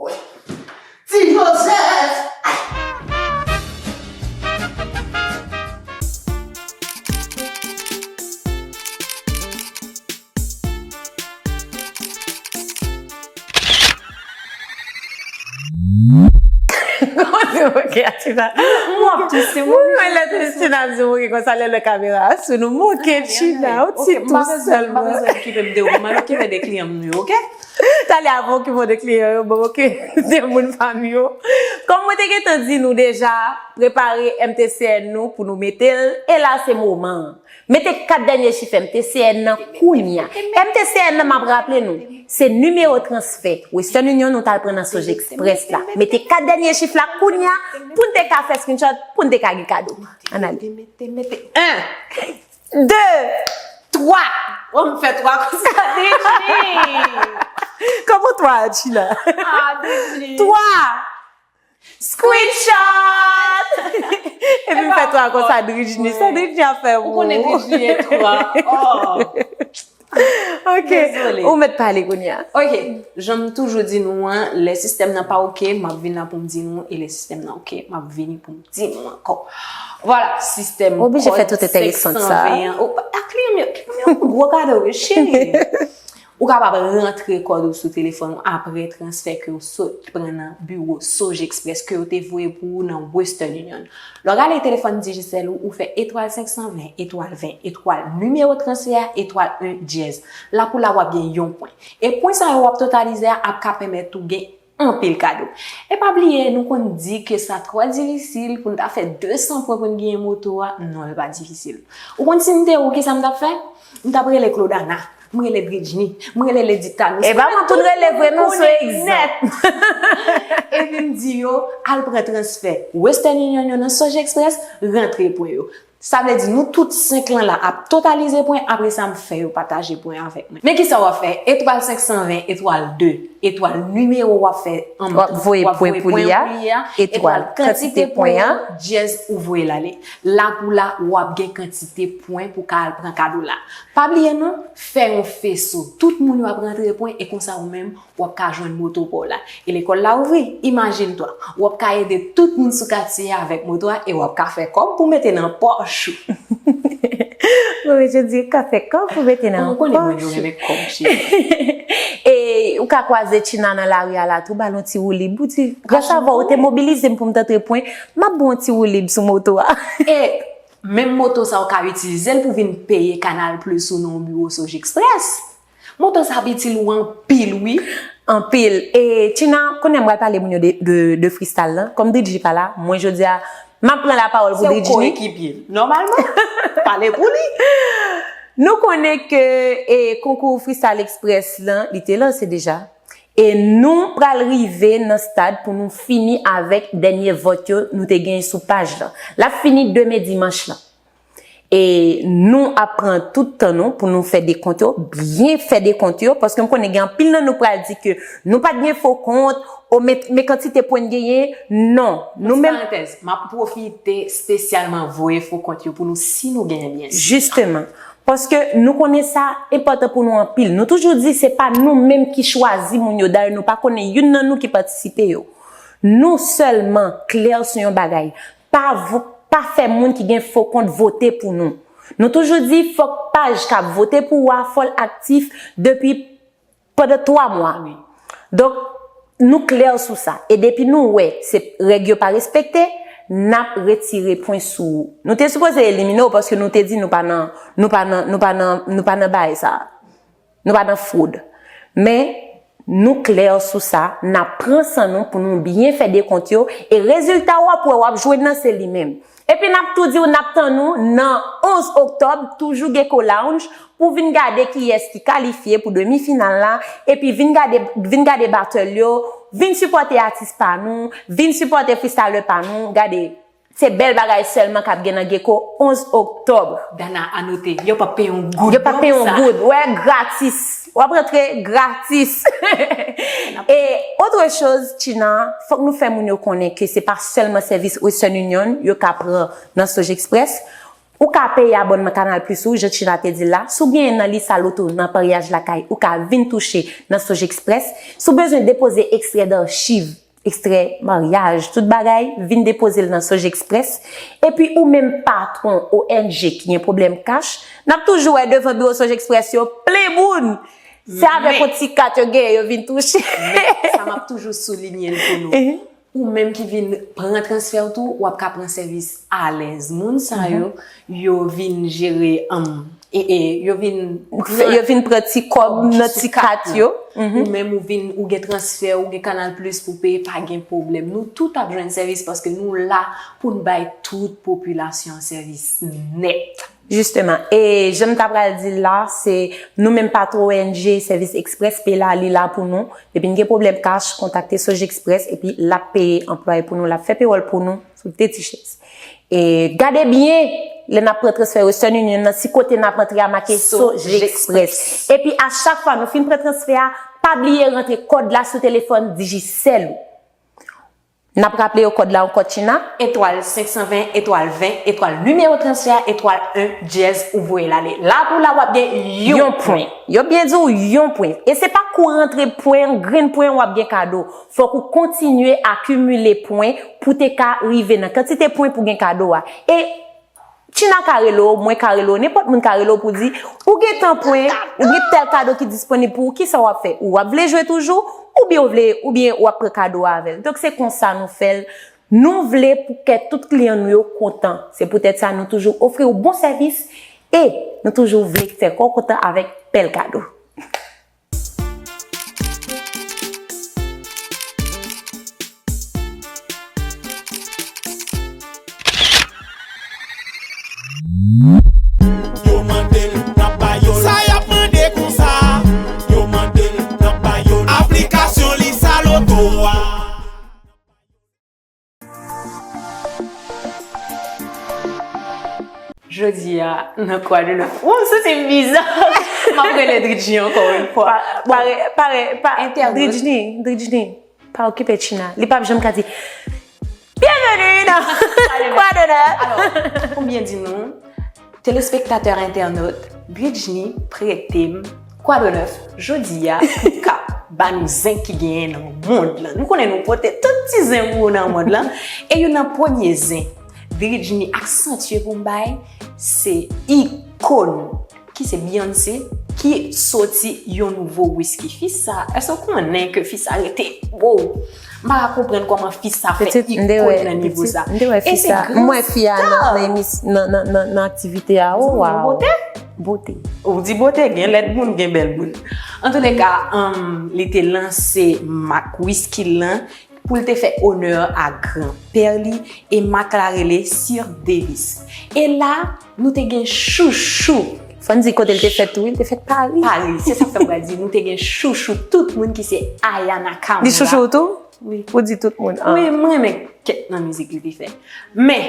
Wi. Ti Jozèf! Ok, Atina. Mwen ap twiste, mwen. Wi, men lè Christina di moke konsa, lè, lè kamera a sou nou, moke China, ou ti tou sèlman. M pa bezwen okipe m de ou, m al okipe de kliyan m yo, ok? Talè, avan okipe de kliyan yo, bon, ok, de moun pa m yo. Kòm mwen te gentan di nou deja, prepare M T C N nou pou nou mete l, e la se moman an. Mete kat dènye chif M T C N nan kounye a. M T C N nan, m ap raple nou, se nimewo transfè Western Union nou t al pran nan Soj Express la. Mete kat dènye chif la kounye a pou n te ka fè screenshot, pou n te ka gen kado. Ann ale. Mete, mete, mete. En, de, twa. Oh, m fè twa konsa, Britney. Kòman twa, China? Ah, Britney. Twa. Screenshot! Epi m fè twa konsa, Dridjini. Sa Dridjini ap fè pou ou? Ou konnen Dridjini e twa. Oh. Ok. Dezole. Ou mèt pale kounye a. Ok. Jan m toujou di nou an, lè sistèm nan pa ok, m ap vin la pou m di nou, e lè sistèm nan ok, m ap vini pou m di nou ankò. Vwala, sistèm kòd senk san ven an. Oh, a kliyan m yo, kliyan m yo, gwo kado, wi, cheri. Ou kapab rantre kòd ou sou telefòn ou apre transfè ke w sot pran nan biwo Soj Express ke yo te voye pou ou nan Western Union. Lè w gade telefòn Digicel ou, ou fè etwal senk san ven, etwal ven, etwal nimewo transfè a, etwal en dyèz. La pou la w ap gen yon pwen. E pwen sa yo w ap totalize a ap ka pèmèt ou gen anpil kado. E pa bliye, nou konn di ke sa twò difisil pou n ta fè de san pwen pou n genyen moto a. Non, li pa difisil. Ou konn si m te ou, kisa m t ap fè? M t ap rele Claudana, m rele Bridgeny, m rele Lady Thanos. E pa mwen pou n rele vre non, se egzanp. Epi m di yo, al pran transfè Western Union yo nan Soj Express, rantre pwen yo. Sa vle di nou tout senk lan la ap totalize pwen, apre sa m fè yo pataje pwen avèk mwen. Men kisa w ap fè? Etwal senk san ven, etwal de, etwal nimewo w ap fè an, w ap voye pwen pou li a, etwal kantite pwen an, dyèz ou voye l ale. La pou la, w ap gen kantite pwen pou ka al pran kado la. Pa bliye non, fè yon feso. Tout moun yo ap rantre pwen e konsa ou menm, w ap ka jwenn moto pa w la. E lekòl la ouvri, imajine twa, w ap ka ede tout moun sou katye a avèk moto a e w ap ka fè kòb pou mete nan pòch ou. Mwen, jodi, ka fè kòb pou mete nan pòch ou. Ou konnen mwen, yo renmen kòb, cheri. E ou ka kwaze China nan lari a la tou, ba l yon ti woulib. Ou di, gras a vwa, ou te mobilize m pou m t antre pwen, m ap ba w yon ti woulib sou moto a. E menm moto sa, ou ka itilize l pou vin peye Canal Plus ou nan yon biwo Soj Express. Moto sa ap itil ou anpil, wi. Anpil. E, China, kounye a m pral pale moun yo de, de, de freestyle lan. Kòm D J pa la, mwen, jodi a, m ap pran lapawòl pou Bridgeny. Se ou koekipye l. Nòmalman, pale pou li. Nou konnen ke, e, konkou Freestyle Express lan, li te lanse deja. E nou pral rive nan stad pou nou fini avèk dènye vòt yo nou te genyen sou paj lan. L ap fini demen dimanch lan. E nou ap pran tout tan nou pou nou fè dekont yo, byen fè dekont yo, paske m konnen gen anpil nan nou pral di ke nou pa t gen fo kont, o, men, men kantite pwen n genyen, non. Nou menm. Ti parantèz, m ap pwofite espesyalman voye fo kont yo pou nou si nou genyen byen. Jisteman. Paske nou konnen sa enpòtan pou nou anpil. Nou toujou di se pa nou menm ki chwazi moun yo, dayè nou pa konnen youn nan nou ki patisipe yo. Nou sèlman klè sou yon bagay. Pa vo-, pa fè moun ki gen fo kont vote pou nou. Nou toujou di fòk paj k ap vote pou ou a fò l aktif depi pandan twa mwa. Donk, nou klè sou sa. E depi nou wè se règ yo pa respekte, n ap retire pwen sou ou. Nou te sipoze elimine w paske nou te di nou pa nan, nou pa nan, nou pa nan, nou pa nan bagay sa. Nou pa nan fwod. Men, nou klè sou sa, n ap pran san nou pou nou byen fè dekont yo, e rezilta w ap wè w ap jwenn nan se li menm. Epi n ap tou di w n ap tann ou nan onz oktòb, toujou Gecko Lounge, pou vin gade kiyès ki kalifye pou demi final la, epi vin gade, vin gade battle yo, vin sipòte atis pa nou, vin sipòte freestyler pa nou, gade, se bèl bagay sèlman k ap gen nan Gecko onz oktòb. Dana, anote, yo p ap peye yon goud. Yo p ap peye yon goud, wè, gratis. W ap rantre gratis. E otre choz, China, fòk nou fè moun yo konnen ke se pa sèlman sèvis Western Union yo ka pran nan Sojexpress. Ou ka peye abònman Canal Plus ou, jan China te di l la. Si w genyen nan lis a loto, nan paryaj lakay, ou ka vin touche nan Sojexpress. Si w bezwen depoze ekstrè dachiv, ekstrè maryaj, tout bagay, vin depoze l nan Sojexpress. Epi ou menm patwon O N G ki gen pwoblèm kach, n ap toujou wè devan biwo Sojexpress yo plen moun. Se avèk yon ti kat yo genyen yo vin touche. Men, sa m ap toujou soulinye l pou nou. Ou menm ki vin pran transfè w tou, w ap ka pran sèvis alèz. Moun sa yo, yo vin jere, um, e, e, yo vin yo vin pran ti kòb nan ti kat yo. Ou menm ou vin, ou gen transfè, ou gen Canal Plus pou peye, pa gen pwoblèm. Nou tout ap jwenn sèvis paske nou la pou n bay tout popilasyon an sèvis nèt. Jisteman. E jan m ta pral di l la, se nou menm patwon O N G Sèvis Express, pe la, li la pou nou. Depi n gen pwoblèm kach, kontakte Sojexpress, epi l ap peye anplwaye pou nou, l ap fè pewòl pou nou sou de ti chèz. E gade byen, lè n ap pran transfè Western Union nan, si kote n ap antre a make Sojexpress. Epi a chak fwa nou fin pran transfè a, pa bliye rantre kòd la sou telefòn Digicel ou. N ap raple yo kòd la ankò, China. Etwal senk san ven, etwal ven, etwal nimewo transfè a, etwal en, dyèz, ou voye l ale. La pou la, w ap gen yon pwen. Yo byen di w yon pwen. E se pa kou rantre pwen, grenn pwen, w ap gen kado. Fòk ou kontinye akimile pwen pou te ka rive nan kantite pwen pou gen kado a. E China ka rele w, mwen ka rele w, nenpòt moun ka rele w pou di, ou gen tan pwen, ou gen tèl kado ki disponib pou ou, kisa w ap fè? Ou ap vle jwe toujou, oubyen ou vle, oubyen w ap pran kado a avè l. Donk se konsa nou fè l. Nou vle pou kè tout kliyan nou yo kontan. Se poutèt sa nou toujou ofri w bon sèvis e nou toujou vle fè kò w kontan avèk bèl kado. Yo mande l, n ap ba yo l. Sa y ap mande konsa? Yo mande l, n ap ba yo l. Aplikasyon Lisa Loto a. Jodi a, nan Kwa de Nèf. Wouw, m santi m biza! M ap rele Dridjni ankò yon fwa. Pare, pare, pa, entènot. Dridjni, Dridjni, pa okipe China. Li p ap janm ka di, byenveni nan Kwa de Nèf! Alò, pou m byen di nou, telespektatè entènot, Dridjni prete m Kwa de Nèf jodi a pou ka ba nou zen ki genyen nan mond lan. Nou konnen nou pote tout ti zen pou ou nan mond lan. E youn nan premye zen Dridjni aksantye pou m bay, se ikòn ki se Beyoncé ki soti yon nouvo wiski. Fi sa, èske w konnen ke fi sa rete, wow! M pa ka konprann kòman fi sa fè ikòn nan nivo sa. E se gransta. M wè fi a nan, nan, nan, nan, nan aktivite a. Oh, wow. Bote? Bote. Ou di bote, gen lèd moun, gen bèl moun. Antouleka, um, li te lanse mak wiski l lan pou l te fè onè a granpè li, e mak la rele Sir Davis. E la, nou te gen chouchou. Fò n di kote l te fèt tou, wi, l te fèt Pari. Pari, se sa k fè m pral di, nou te gen chouchou tout moun ki se Aya Nakamura. Li chouchou w tou? Wi. Ou di tout moun. Wi, m renmen kèk nan mizik li te fè. Men,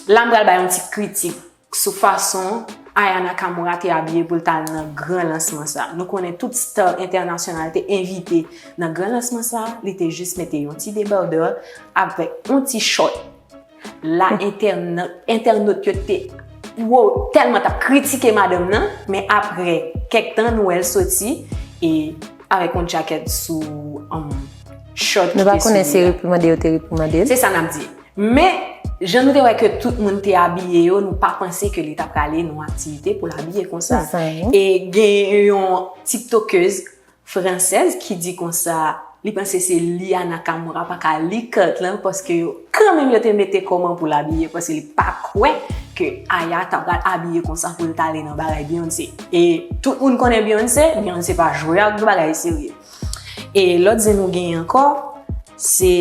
la m pral bay yon ti kritik sou fason Aya Nakamura te abiye pou l t al nan gran lansman sa. Nou konnen tout star entènasyonal te envite nan gran lansman sa, li te jis mete yon ti debardè avèk yon ti short. La, entènot, entènot yo te, wow, tèlman t ap kritike madanm nan, men apre kèk tan, nou wè l soti, e avèk yon djakèt sou, um, short ki te sou li a. Nou pa konnen se reprimande yo te reprimande l. Se sa n ap di. Men, Jan nou te wè ke tout moun te abiye yo, nou pa panse ke li ta prale nan aktivite pou l abiye konsa. E gen yon tiktokèz fransèz ki di konsa, li panse se Aya Nakamura pa ka li kant lan, paske yo kanmenm yo te mete kòman pou l abiye, paske li pa kwè ke Aya ta pral abiye konsa pou l ta ale nan bagay Beyoncé. E tout moun konnen Beyoncé, Beyoncé pa jwe ak bagay serye. E lòt zen nou genyen ankò, se,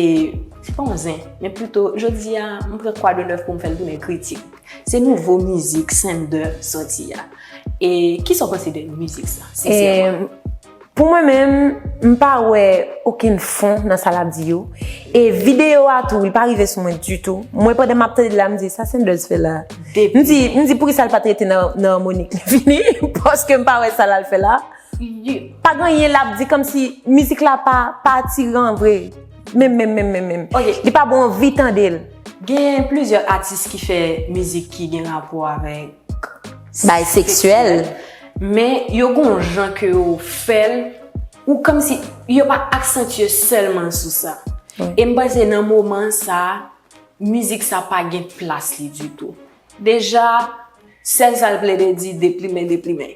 se pa yon zen, men pito, jodi a, m pran Quoi de Neuf pou m fè l tounen kritik. Se nouvo mizik Xander sòti a. E kisa w panse de mizik sa, sensèman? Pou mwen menm, m pa wè okenn fon nan sa l ap di yo. E videyo a tou, li pa rive sou mwen ditou. Mwen, pandan m ap tande l la, m di, "Sa Xander fè la?" M di, m di, "Poukisa l pa t rete nan, nan Monique li vini?" Paske m pa wè sa l al fè la. Pa gen anyen l ap di, kòmsi mizik la pa, pa atiran vre. Menm, menm, menm, menm, menm. Li pa ba w anvi tande l. Gen plizyè atis ki fè mizik ki gen rapò avèk bagay seksyèl. Men yo gon jan ke yo fè l, ou kòmsi yo pa aksantye sèlman sou sa. E m panse nan moman sa, mizik sa pa gen plas li ditou. Deja, sèl sa l plede di, deplimen, deplimen.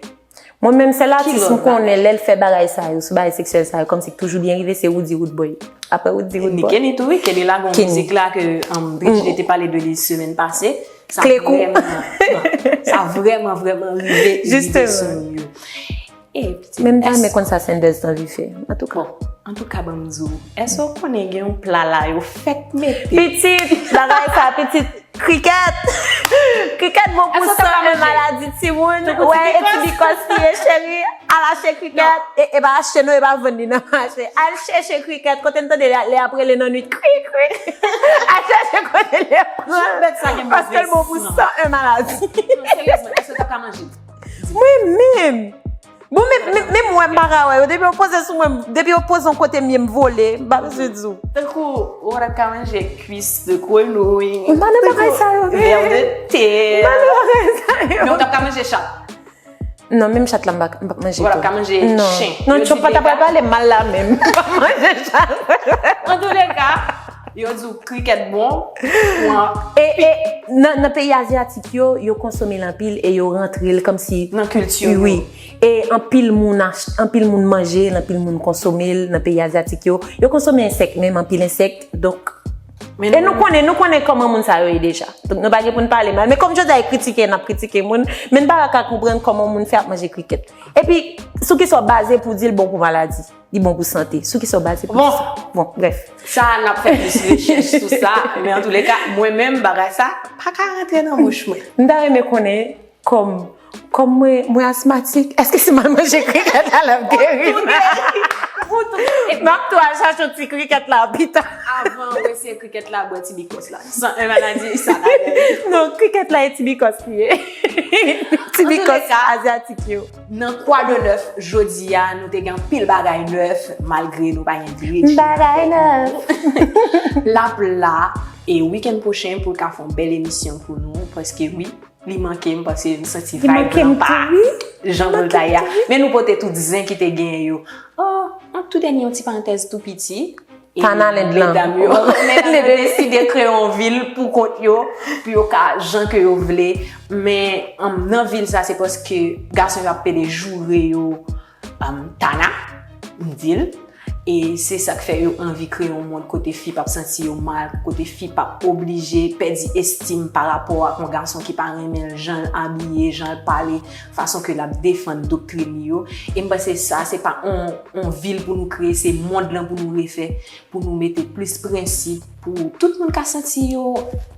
Mwen menm, sèl atis m konnen lè l fè bagay sa yo, sou bagay seksyèl sa yo, kòmsi k toujou byen rive, se Roody Roodboy. Apre Roody Roodboy. Ni Kenny tou, wi, Kenny la gon mizik la ke, um, Richie te pale de li semèn pase. Sa vrèman, sa vrèman, vrèman rive, rive sou moun yo. E, pitit, men m ta renmen konn sa Xander t anvi fè, antouka. Bon, antouka, ban m di w, èske w konnen gen yon pla la yo fèk mete? Pitit, bagay sa, pitit, krikèt! Krikèt bon pou san, yon maladi timoun. Wè, e ti bikòs li ye, cheri. Al achte krikèt. E, e pa achte non, e pa vann li nan mache. Al chèche krikèt, kote n tande lè, lè ap rele nan nwit, kri, kri. Al chèche kote li pran. Paske l bon pou san, yon maladi. Non, seryezman, èske w ta ka manje? Mwen menm! Bon, men, men, men mwen, m pa ka wè yo. Depi yo poze sou mwen, depi yo poze yon kote m ye, m vole, m pa bezwen di w. Tankou, ou t ap ka manje kwis de grenouy. M pa nan bagay sa yo, men. Vè de tè. M pa nan bagay sa yo. Men ou t ap ka manje chat. Non, menm chat la, m pa, m p ap manje tou. Ou t ap ka manje chen. Non, non, Trump pa ta pral pale mal la menm. M p ap manje chat. Antouleka, yo di w krikèt bon. E, e nan, nan peyi azyatik yo, yo konsome l anpil e yo rantre l kòmsi nan kilti yo. Wi. E anpil moun ach-, anpil moun manje l, anpil moun konsome l nan peyi azyatik yo. Yo konsome ensèk menm, anpil ensèk. Donk, e nou konnen, nou konnen kòman moun sa yo ye deja. Donk, nou pa gen pou n pale mal. Men kòm jodi a e kritike, n ap kritike moun, men n pa ka konprann kòman moun fè ap manje krikèt. Epi, sou kisa w baze pou w di l bon pou maladi? Li bon pou sante. Sou kisa w baze pou w di sa? Bon, brèf. Sa, n ap fè plis rechèch sou sa, men antouleka, mwen menm, bagay sa pa ka rantre nan bouch mwen. M ta renmen konnen, kòm, kòm mwen, mwen asmatik, èske si m al manje krikèt la, l ap geri? Ou tou geri. Ou tou geri. M ap tou al chache yon ti krikèt la pita. Avan ou eseye krikèt la, bwè ti bikòs la. San, e maladi sa la. Non, krikèt la e ti bikòs li ye. Ti bikòs azyatik yo. Nan Quoi de Neuf, jodi a, nou te gen anpil bagay nèf, malgre nou pa gen direksyon. Bagay nèf. L ap la, e wikenn pwochen pou l ka fè yon bèl emisyon pou nou, paske wi, li manke m, paske m santi vibe lan pa jan pou l ta ye a. Men nou pote tout zen ki te genyen yo. Oh, an tou dènye, yon ti parantèz tou piti. E Tana Land lan. Medam yo, medam yo deside kreye yon vil pou kont yo, pou yo ka jan ke yo vle. Men, um, nan vil sa, se paske gason yo ap pede joure yo, um, Tana, m di l. E se sa k fè yo anvi kreye yon mond kote fi p ap santi yo mal, kote fi p ap oblije pèdi estim pa rapò ak yon gason ki pa renmen l, jan l abiye, jan l pale, fason ke l ap defann doktrin li yo. E m panse sa, se pa yon, yon vil pou nou kreye, se mond lan pou nou refè, pou nou mete plis prensip, pou tout moun ka santi yo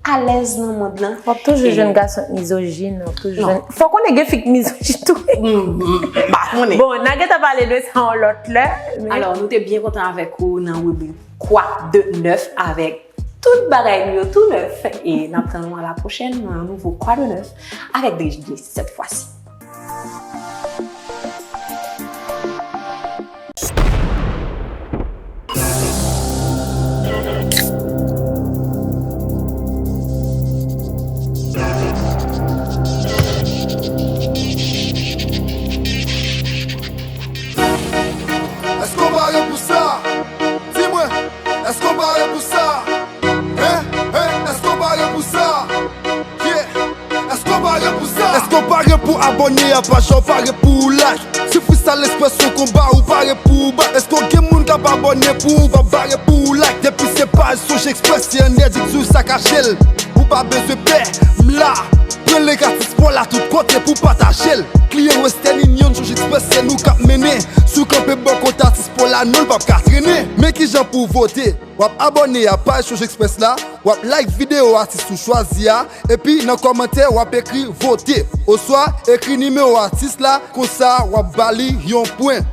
alèz nan mond lan. W ap toujou jwenn gason k mizojin, w ap toujou jwenn. Fò w konnen gen fi k mizojin tou. M, m, m pa konnen. Bon, n a gentan pale de sa yon lòt lè, men alò, nou te byen kontan avèk ou nan ribrik Quoi de Neuf avèk tout bagay nou yo tou nèf. E n ap tann ou a la pwochèn nan yon nouvo Quoi de Neuf avèk D J sèt fwa si. Èske w pare pou sa? Di mwen, èske w pare pou sa? Hein? Hein? Èske w pare pou sa? Ou abòne a paj la, ou pare pou w like. Si Freestyle Express se yon konba, ou pare pou w bat. Èske w gen moun k ap abòne pou ou pa bare pou w like? Depi se paj Sonj Express, se annèdik di sa kache l. Ou pa bezwen pè, m la. Pran link atis pa w la tout kote pou pataje l. Kliyan Western Union, Sonj Express, se nou k ap mennen. Si w kanpe bò kote atis pa w la, non l p ap ka trennen. Men kijan pou w vote. W ap abòne a paj Sonj Express la, w ap like videyo atis ou chwazi a, epi nan kòmantè w ap ekri vote, oswa ekri nimewo atis la, konsa w ap ba li yon pwen.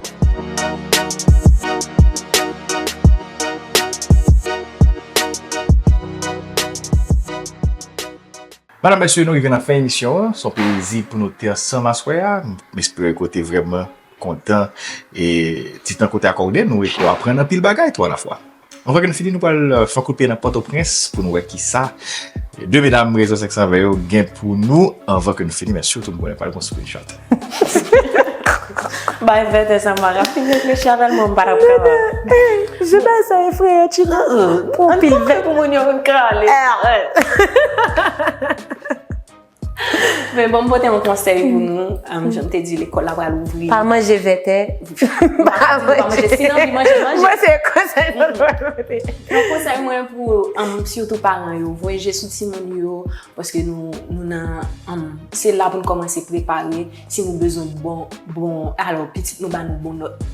Madam, mesye, nou rive nan fen emisyon an. Se yon plezi pou nou te ansanm aswè a. M espere ke w te vrèman kontan. E ti tan ke w te akòde nou e ke w aprann anpil bagay tou alafwa. Anvan ke n fini, nou pral, euh, fè yon kout pye nan Pòtoprens pou nou wè kisa de medam Rezo sèks anvè yo gen pou nou anvan ke n fini, men sitou m konnen pral gon screenshot. Bay vètè sa, m pa ka fin reflechi avè l, mwen, m pa t ap kapab. Je bay sa efreyan, China. Pou anpil vètè pou moun yo vin kale. Men bon, m pote yon konsèy pou nou. Um, jan m te di, lekòl la pral ouvri. Pa manje vètè. Pa manje. Si n anvi manje, manje. Mwen, se konsèy mwen pote. Yon konsèy mwen pou, um, sitou paran yo, voye je sou timoun yo, paske nou, nou nan, um, se la pou n kòmanse prepare, si nou bezwen bon, bon, alò, pitit nou ba nou bon nòt.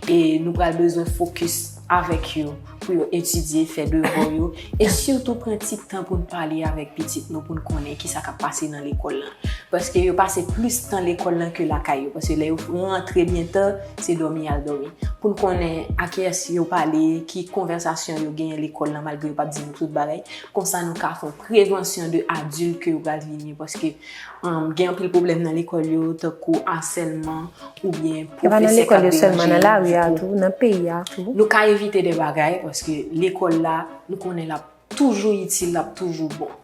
E nou pral bezwen fokis avèk yo pou yo etidye, fè devwa yo, e sitou pran ti tan pou n pale avèk pitit nou, pou n konnen kisa k ap pase nan lekòl lan. Paske yo pase plis tan lekòl lan ke lakay yo. Paske lè yo rantre byen ta, se dòmi y al dòmi. Pou n konnen a kiyès yo pale, ki konvèsasyon yo genyen lekòl lan, malgre yo p ap di nou tout bagay. Konsa nou ka fè yon prevansyon de adilt ke yo pral vini. Paske, um, gen anpil pwoblèm nan lekòl yo, tankou asèlman, oubyen pwofesè k ap deranje yo. E pa nan lekòl yo sèlman, nan lari a tou, nan peyi a tou. Nou ka evite de bagay, paske lekòl la, nou konnen l ap toujou itil, l ap toujou bon.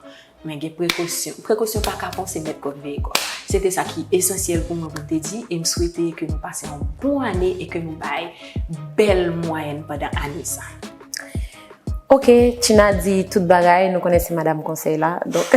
Men gen prekosyon. Prekosyon pa kapon, se mèt kòd veye kò. Se te sa ki esansyèl pou mwen pou m te di, e m swete ke nou pase yon bon ane e ke nou bay bèl mwayèn pandan ane sa. Ok, China di tout bagay, nou konnen se madanm konsèy la, donk.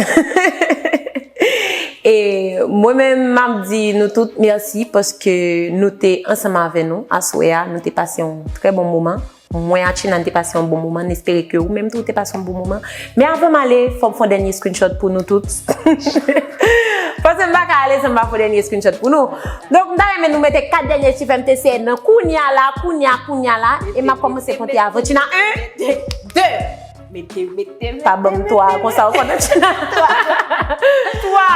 E mwen menm, m ap di nou tout mèsi paske nou te ansanm avè nou aswè a, nou te pase yon trè bon moman. Mwen ak China, n te pase yon bon moman, n espere ke ou menm tou, ou te pase yon bon moman. Men avan m ale, fò m fè yon dènye screenshot pou nou tout. Paske m pa ka ale san m pa fè yon dènye screenshot pou nou. Donk, m ta renmen nou mete kat dènye chif M T C N nan kounya la, kounya, kounya la. E m ap kòmanse konte avè China. En, de. Mete, mete, mete. Pa ban m twa, konsa ou konn China. Twa. Twa.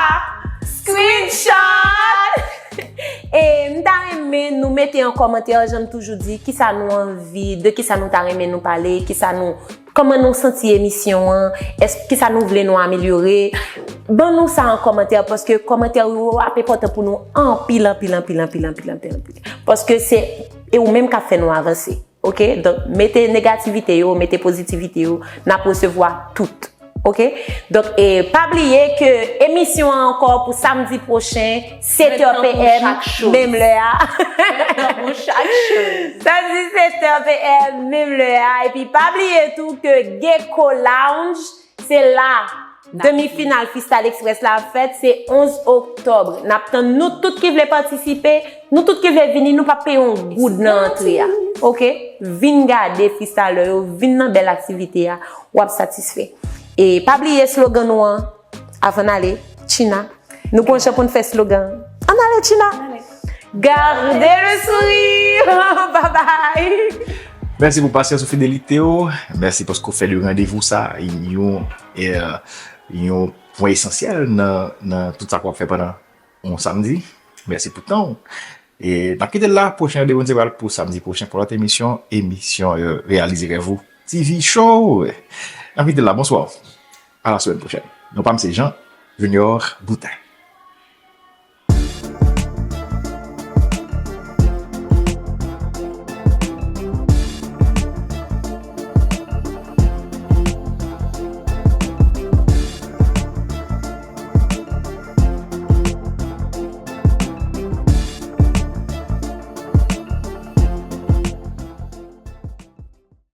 Screenshot. E m ta renmen nou mete an kòmantè, jan m toujou di, kisa nou anvi, de kisa nou ta renmen nou pale, kisa nou Kòman nou santi emisyon an? Èske, kisa nou vle nou amelyore? Ban nou sa an kòmantè, paske kòmantè yo ap enpòtan pou nou anpil, anpil, anpil, anpil, anpil, anpil, anpil. Paske se, e ou menm k ap fè nou avanse. Ok? Donk, mete negativite yo, mete pozitivite yo, n ap resevwa tout. Ok? Donk, e pa bliye ke emisyon an ankò pou samdi pwochen, sèt è P M, menm lè a. Samdi sèt è P M, menm lè a. Epi pa bliye tou ke Gecko Lounge, se la demi final Freestyle Express la ap fèt, se onz oktòb. N ap tann nou tout ki vle patisipe, nou tout ki vle vini, nou p ap peye yon goud nan antre a. Ok? Vin gade freestyler yo, vin nan bèl aktivite a, w ap satisfè. E pa bliye slogan nou an, avan n ale, China. Nou pran chan pou n fè slogan. Ann ale, China. Ann ale. Gardez le sourire. Bye bye. Mèsi pou pasyans ou, fidelite w. Mèsi paske w fè de randevou sa yon, e, yon pwen esansyèl nan, nan tout sa ke w ap fè pandan yon samdi. Mèsi pou tan w. E n ap kite l la. Pwochen randevou n se pral pou samdi pwochen pou lòt emisyon, emisyon, e, Réalisez Rêve Ou T V Show. N ap kite l la. Bonswa. À la semaine prochaine. Non pa m se Jean Junior Boutin.